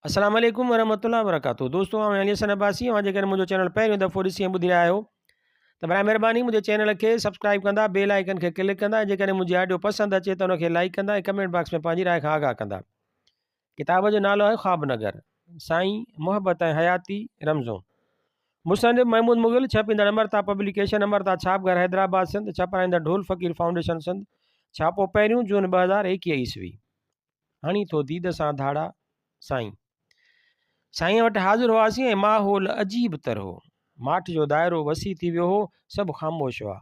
السلام عليڪم ورحمة الله وبرڪاته دوستو آئون علي حسن عباسي اوهان جيڪڏهن منهنجو چينل پهريون دفعو ڏسي ۽ ٻڌي رهيا آهيو ته برائي مهرباني منهنجي چينل کي سبسڪرائب ڪندا بيل آئيڪن کي ڪلڪ ڪندا ۽ جيڪڏهن منهنجي آڊيو پسند اچي ته ان کي لائيڪ ڪندا ۽ ڪمينٽ باڪس ۾ پنهنجي راء کان آگاهه ڪندا ڪتاب جو نالو آهي خواب نگر سائين محبت ۽ حياتي رمزون مصنف محمود مغل ڇپيندڙ امرتا پبليڪيشن امرتا ڇاپ گهر حيدرآباد سنڌ ڇپرائيندڙ ڍول فقير فائونڊيشن سنڌ ڇاپو پهريون جون 2021 عيسوي هڻي ٿو ديد سان ڌاڙا سائين. سائينء وٽ حاضر هئاسين ۽ ماحول عجيب تر هو. ماٺ جو دائرو وسيع ٿي ويو هو، سڀ خاموش هئا.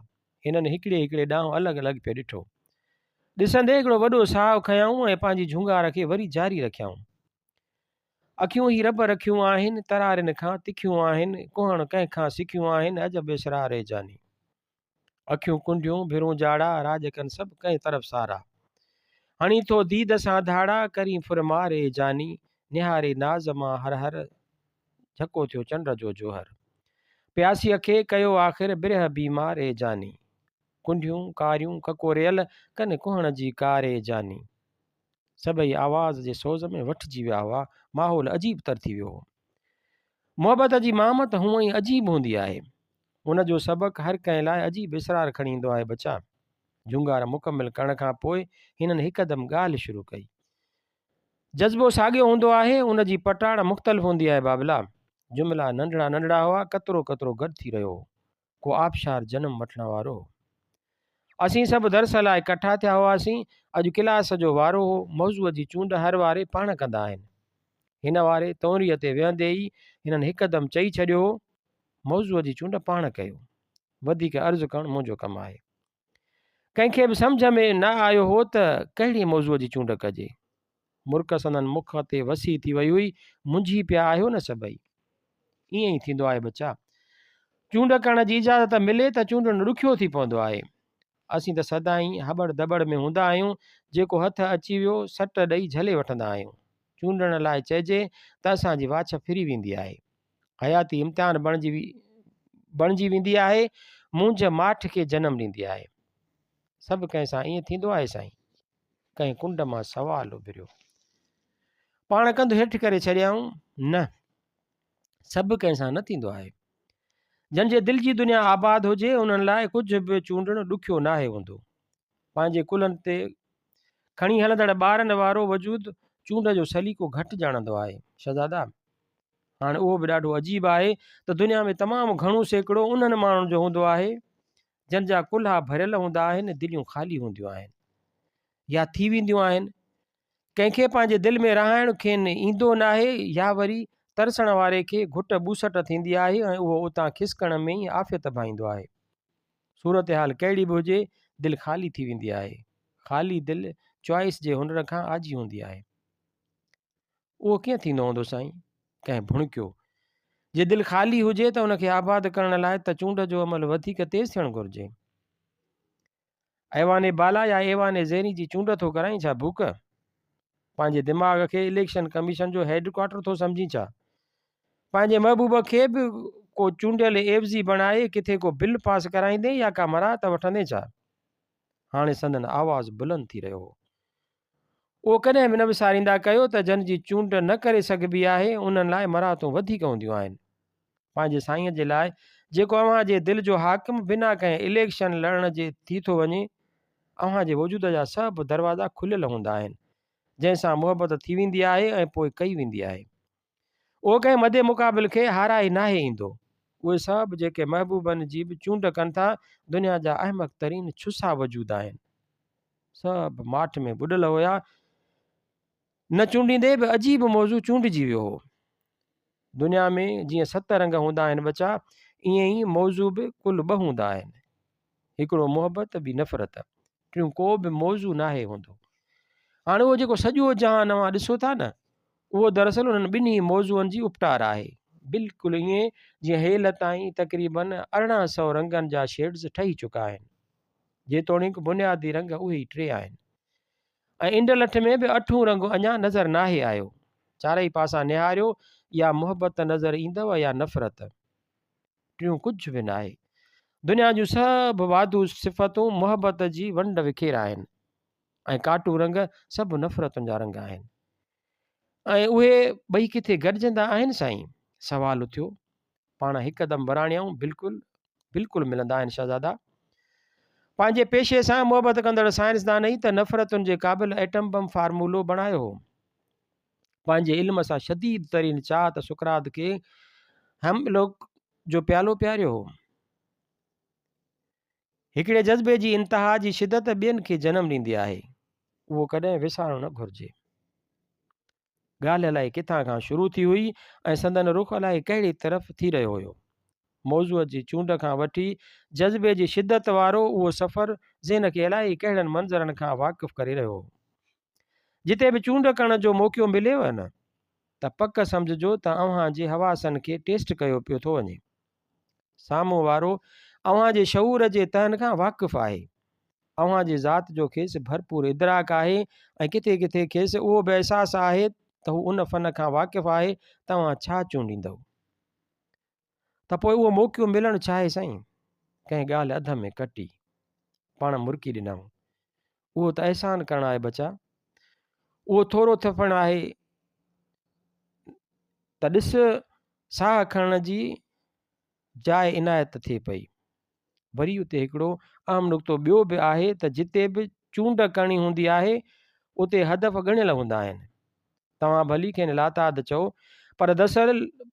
هنن هڪڙي هڪڙي ڏانهن الڳ الڳ پئي ڏٺو. ڏسندي هڪڙو وڏو ساهه کنيائون ۽ پنهنجي جهونگار کي وري جاري رکيائون. اکيون هي رب رکيون آهن، ترارين کان تکيون آهن، ڪهڻ ڪنهن کان سکيون آهن، عجب اسرار اي جاني. اکيون ڪنڊيون، ڀرون جاڙا، راڄ ڪن سڀ ڪنهن طرف سارا. هڻي ٿو ديد سان ڌاڙا، ڪرين ڦر مار اي جاني. نهاري ناز مان هر هر، جهڪو ٿيو چنڊ جو جوهر. پياسيء کي ڪيو آخر، برهه بيمار اي جاني. ڪنڊيون، ڪاريون، ڪڪوريل، ڪن ڪهڻ جي ڪار اي جاني. سڀئي آواز جي سوز ۾ وٺجي ويا هئا، ماحول عجيب تر ٿي ويو هو. محبت جي مام ته هونئن ئي عجيب هوندي آهي. ان جو سبق هر ڪنهن لاء عجيب اسرار کڻي ايندو آهي ٻچا. جهونگار مڪمل ڪرڻ کان پوء هنن هڪدم ڳالهه شروع ڪئي. جذبو ساڳيو هوندو آهي، ان جي پٽاڙ مختلف هوندي آهي بابلا. جملا ننڍڙا ننڍڙا هئا، قطرو قطرو گڏ ٿي رهيو هو. ڪو آبشار جنم وٺڻ وارو هو. اسين سڀ درس لاء ڪٺا ٿيا هئاسين. اڄ ڪلاس جو وارو هو. موضوع جي چونڊ هر واري پاڻ ڪندا آهن. هن واري تونريء تي ويهندي ئي هنن هڪدم چئي ڇڏيو هو، موضوع جي چونڊ پاڻ ڪيو. وڌيڪ عرض ڪرڻ منهنجو ڪم آهي. ڪنهن کي به سمجهه ۾ نه آيو هو ته ڪهڙي موضوع جي چونڊ ڪجي. مرڪ سندن مک تي وسيع ٿي وئي هئي، منجهي پيا آهيو نه سڀئي. ائين ئي ٿيندو آهي ٻچا. چونڊ ڪرڻ جي اجازت ملي ته چونڊڻ ڏکيو ٿي پوندو آهي. اسين ته سدائين هٻڙ ڌٻڙ ۾ هوندا آهيون، جيڪو هٿ اچي ويو سٽ ڏئي جهلي وٺندا آهيون. چونڊڻ لاء چئجي ته اسان جي واڇ ڦري ويندي آهي. حياتي امتحان بڻجي بڻجي ويندي آهي، مونجهه ماٺ کي جنم ڏيندي آهي. سڀ ڪنهن سان ائين ٿيندو آهي سائين؟ ڪنهن ڪنڊ مان سوال اڀريو. پاڻ ڪنڌ هيٺ ڪري ڇڏيائون، نه، سڀ ڪنهن سان نه ٿيندو آهي. جن جي دل جي دنيا آباد هجي، انهن لاء ڪجهه به چونڊڻ ڏکيو ناهي هوندو. پنهنجي ڪلهن تي کڻي هلندڙ ٻارن وارو وجود چونڊ جو سليقو گهٽ ڄاڻندو آهي. شهزادا! هاڻ اهو به ڏاڍو عجيب آهي ته دنيا ۾ تمام گهڻو سيڪڙو انهن ماڻهن جو هوندو آهي، جن جا ڪلها ڀريل هوندا آهن، دليون خالي هونديون آهن يا ٿي وينديون آهن. ڪنهن کي پنهنجي دل ۾ رهائڻ کين ايندو ناهي يا وري ترسڻ واري کي گهٽ ٻوسٽ ٿيندي آهي ۽ اهو اتان کسڪڻ ۾ ئي عافيت ڀائيندو آهي. صورتحال ڪهڙي به هجي، دل خالي ٿي ويندي آهي. خالي دل چوائس جي هنر کان آجي هوندي آهي. اهو ڪيئن ٿيندو هوندو سائين؟ ڪنهن ڀڻڪيو. جي دل خالي هجي ته ان کي آباد ڪرڻ لاء ته چونڊ جو عمل وڌيڪ تيز ٿيڻ گهرجي. ايوان بالا يا ايوان زيرين جي چونڊ ٿو ڪرائين ڇا ڀوڪ؟ پنهنجي دماغ کي اليڪشن ڪميشن جو هيڊ ڪوارٽر ٿو سمجهين ڇا؟ پنهنجي محبوب کي به ڪو چونڊيل عيوضي بڻائي ڪٿي ڪو بل پاس ڪرائيندين يا ڪا مراعت وٺندين ڇا؟ هاڻي سندن آواز بلند ٿي رهيو هو. اهو ڪڏهن به نه وساريندا ڪيو ته جن جي چونڊ نه ڪري سگهبي آهي انهن لاء مراعتون وڌيڪ هونديون آهن. پنهنجي سائينء جي لاء جيڪو اوهان جي دل جو حاڪم بنا ڪنهن اليڪشن لڙڻ جي ٿي ٿو وڃي، اوهان جي وجود جا سڀ دروازا کليل هوندا آهن، جنهن سان محبت ٿي ويندي آهي ۽ پوء ڪئي ويندي آهي. اهو ڪنهن مد مقابل کي هارائي ناهي ايندو. اهي سڀ جيڪي محبوبن جي به چونڊ ڪن ٿا، دنيا جا احمق ترين ڇسا وجود آهن. سڀ ماٺ ۾ ٻڏل هيا. نه چونڊيندي به عجيب موضوع چونڊجي ويو هو. دنيا ۾ جيئن ست رنگ هوندا آهن ٻچا، ائين ئي موضوع به ڪل ٻه هوندا آهن. هڪڙو محبت ٻي نفرت. ٽيون ڪو به موضوع ناهي هوندو. هاڻي اهو جيڪو سڄو جهان اوهان ڏسو ٿا نه، اهو دراصل انهن ٻنهي موضوعن جي اپٽار آهي. بلڪل ائين جيئن هيل تائين تقريباً 1800 رنگن جا شيڊز ٺهي چڪا آهن. جيتوڻيڪ بنيادي رنگ اهي ئي ٽي آهن ۽ انڊلٺ ۾ به اٺون رنگ اڃا نظر ناهي آيو. چارئي پاسا نهاريو يا محبت نظر ايندؤ يا نفرت. ٽيون ڪجهه به ناهي. دنيا جون سڀ واڌو صفتون محبت جي ونڊ وکير آهن ۽ ڪاٽو رنگ سڀ نفرتن جا رنگ آهن. ۽ اهي ٻئي ڪٿي گڏجندا آهن سائين؟ سوال اٿيو. پاڻ هڪدم وراڻيائون، بلڪل، بلڪل ملندا آهن شهزادا. پنهنجي پيشي سان محبت ڪندڙ سائنسدان ئي ته نفرتن جي قابل ائٽم بم فارمولو بڻايو هو. پنهنجي علم سان شديد ترين چاهت سقراط کي هيملوڪ جو پيالو پياريو هو. هڪڙي جذبي جي انتها جي شدت ٻين کي جنم ڏيندي آهي، اهو ڪڏهن وسارڻ نه گهرجي. ڳالهه الائي ڪٿان کان شروع ٿي هئي ۽ سندن رخ الائي ڪهڙي طرف ٿي رهيو هيو. موضوع جي چونڊ کان وٺي جذبي جي شدت وارو اهو سفر ذهن کي الائي ڪهڙن منظرن کان واقف ڪري رهيو هو. جتي به چونڊ ڪرڻ جو موقعو مليو نه ته پڪ سمجهجو ته اوهان جي حواسن کي ٽيسٽ ڪيو پيو ٿو وڃي. سامهون وارو اوهان جي شعور جي تهن کان واقف آهي. اوهان جي ذات جو کيس ڀرپور ادراڪ آهي ۽ ڪٿي ڪٿي کيس اهو به احساس آهي ته هو ان فن کان واقف آهي ته اوهان ڇا چونڊيندؤ. ته پوء اهو موقعو ملڻ ڇا آهي سائين؟ ڪنهن ڳالهه اڌ ۾ ڪٽي. پاڻ مرڪي ڏنائون. اهو ته احسان ڪرڻ آهي ٻچا. اهو ٿورو ٿڦڻ آهي ته ڏس ساهه کڻڻ جي جاء عنايت ٿئي پئي. وري اتي هڪڙو اهم نقطو ٻيو به آهي ته جتي به چونڊ ڪرڻي هوندي آهي، اتي هدف ڳڻيل هوندا آهن. توهان ڀلي کين لاتعداد چئو، پر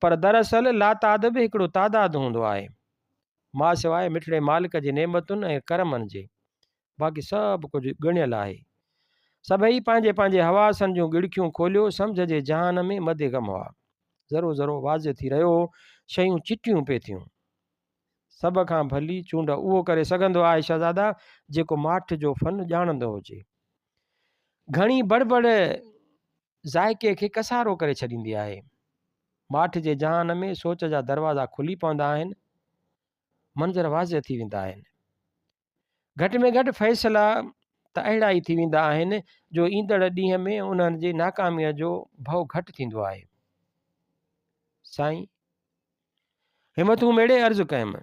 پر دراصل لاتعداد به هڪڙو تعداد هوندو آهي. ماسواء مٺڙي مالڪ جي نعمتن ۽ ڪرمن جي. باقي سڀ ڪجهه ڳڻيل آهي. سڀئي پنهنجي پنهنجي حواسن جون ڳڙکيون کوليو سمجهه جي جهان ۾ مد غم هئا. ذرو ذرو واضح ٿي رهيو هو، شيون چٽيون پئي ٿيون. سڀ کان ڀلي چونڊ اهو ڪري سگهندو آهي شهزادا، جيڪو ماٺ جو فن ڄاڻندو هجي. گهڻي بڙبڙ ذائقي کي ڪسارو ڪري ڇڏيندي آهي. ماٺ جي جهان ۾ سوچ جا دروازا کلي پوندا آهن. منظر واضح ٿي ويندا آهن. گهٽ ۾ گهٽ فيصلا ته اهڙا ئي ٿي ويندا آهن جو ايندڙ ڏينهن ۾ انهن جي ناڪاميء جو ڀؤ گهٽ ٿيندو آهي. سائين! همٿون ميڙي عرض ڪيم.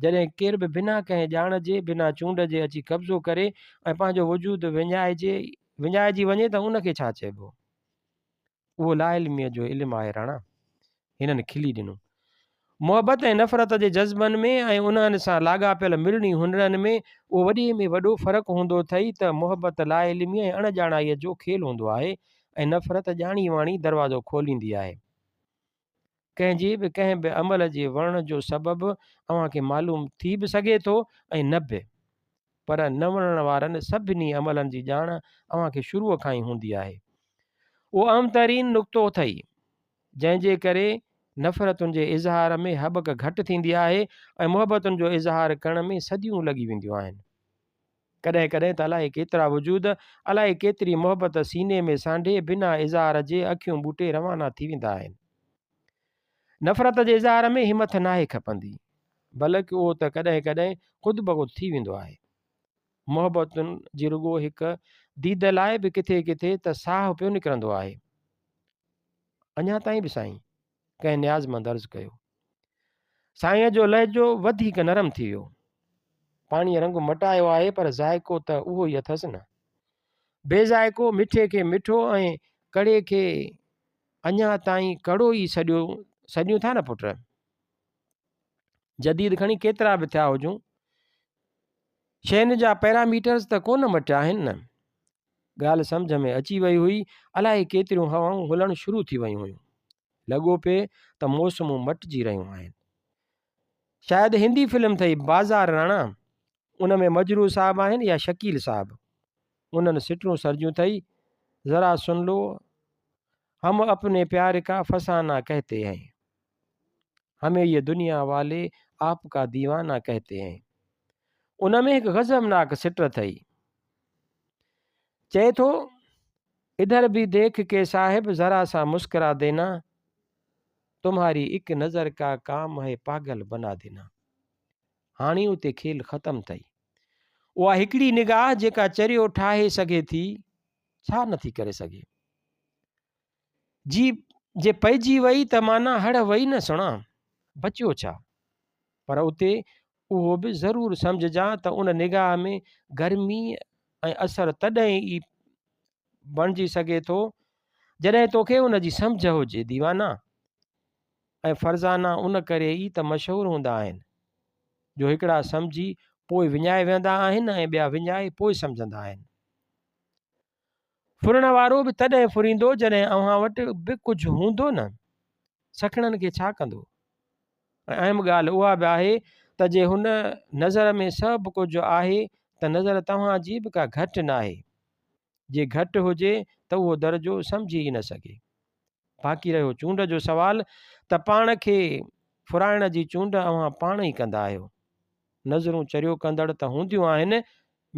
جڏهن ڪير به بنا ڪنهن ڄاڻ جي، بنا چونڊ جي اچي قبضو ڪري ۽ پنهنجو وجود وڃائجي وڃائجي وڃي ته ان کي ڇا چئبو؟ اهو لاعلميء جو علم آهي راڻا. هنن کلي ڏنو. محبت ۽ نفرت جي جذبن ۾ ۽ انهن سان لاڳاپيل مڙني هنرن ۾ اهو وڏي ۾ وڏو فرق هوندو اٿئي ته محبت لاعلميء ۽ اڻ ڄاڻائيء جو کيل هوندو آهي ۽ نفرت ڄاڻي واڻي دروازو کوليندي آهي. ڪنهن جي به ڪنهن به عمل جي وڻڻ جو سبب اوهان کي معلوم ٿي به سگهي ٿو ۽ نه به. پر نه وڻڻ وارن سڀني عملن جي ڄاڻ اوهان کي شروع کان ئي هوندي آهي. اهو اهم ترين نقطو اٿئي، جنهن جي ڪري نفرتن جي اظهار ۾ هٻڪ گهٽ ٿيندي آهي ۽ محبتن جو اظهار ڪرڻ ۾ صديون لڳي وينديون آهن. ڪڏهن ڪڏهن ته الائي ڪيترا وجود، الائي ڪيتري محبت سيني ۾ سانڍي بنا اظهار جي اکيون ٻوٽي روانا ٿي ويندا آهن. نفرت جي اظهار ۾ همٿ ناهي کپندي، بلڪ اهو ته ڪڏهن ڪڏهن خود بخود ٿي ويندو آهي. محبتن جي رڳو هڪ ديد لاء به ڪٿي ڪٿي ته ساهه پيو نڪرندو آهي. اڃا تائين به سائين؟ ڪنهن نيازمند عرض ڪيو. سائينء جو لهجو وڌيڪ نرم ٿي ويو. پاڻيء رنگ مٽايو آهي پر ذائقو ته اهو ئي اٿس نه. بي ذائقو مٺي کي مٺو ۽ ڪڙي کي اڃا تائين ڪڙو ئي سڏيو سڏيون ٿا نه پٽ. جديد کڻي ڪيترا به ٿيا هجون، شين جا پيراميٽرز ته ڪونه مٽيا آهن نه. ڳالهه سمجهه ۾ اچي وئي هئي، الائي ڪيتريون هوائون هلڻ شروع ٿي ويون هيون. لڳو پئي ته موسمون مٽجي رهيون آهن. شايد هندي فلم ٿئي بازار راڻا، ان ۾ مجروح صاحب آهن يا شڪيل صاحب. انهن سٽون سرجيون ٿئي، ذرا سن لو، هم اپني پيار ڪا فسانه ڪهتي هين. همين يه دنيا والي آپ ڪا ديوانا ڪهتي هين. ان ۾ هڪ غضبناڪ سٽ اٿئي. چئي ٿو، ادھر ڀي ديک ڪي صاحب ذرا سا مسڪرا دينا، تمهاري اڪ نظر ڪا ڪام هي پاگل بنا دينا. هاڻي اتي کيل ختم ٿئي. اها هڪڙي نگاهه جيڪا چريو ٺاهي سگهي ٿي، ڇا نٿي ڪري سگهي؟ جي جي پئجي وئي ته معنيٰ هڙ وئي نه سڻا، بچيو ڇا؟ پر اتي اهو به ضرور سمجهجان ته ان نگاهه ۾ گرمي ۽ اثر تڏهن ئي بڻجي سگهي ٿو، جڏهن توکي ان جي سمجهه هجي. ديوانا ۽ فرزانا ان ڪري ئي ته مشهور هوندا آهن، جو هڪڙا سمجهي پوء وڃائي ويهندا آهن ۽ ٻيا وڃائي پوء سمجهندا آهن. ڦرڻ وارو به تڏهن ڦريندو جڏهن اوهان وٽ به ڪجهه هوندو نه. سکڻن کي ڇا ڪندو؟ ۽ اهم ڳالهه اها به آهي ته جي هن نظر ۾ سڀ ڪجهه آهي ته نظر توهان جي به ڪا گهٽ ناهي. جي گهٽ هجي ته اهو درجو سمجهي ئي نه سگهي. باقي رهيو چونڊ جو سوال ته پاڻ کي ڦرائڻ جي چونڊ اوهان پاڻ ئي ڪندا آهيو. نظرون چريو ڪندڙ ته هونديون آهن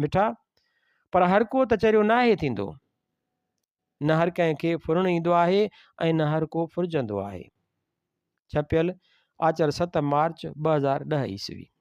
مٺا، پر هر ڪو ته چريو ناهي ٿيندو. نه هر ڪنهن کي ڦرڻ ايندو آهي ۽ نه هر ڪو ڦرجندو آهي. ڇپيل، آچر 7 مارچ 2010 عيسوي.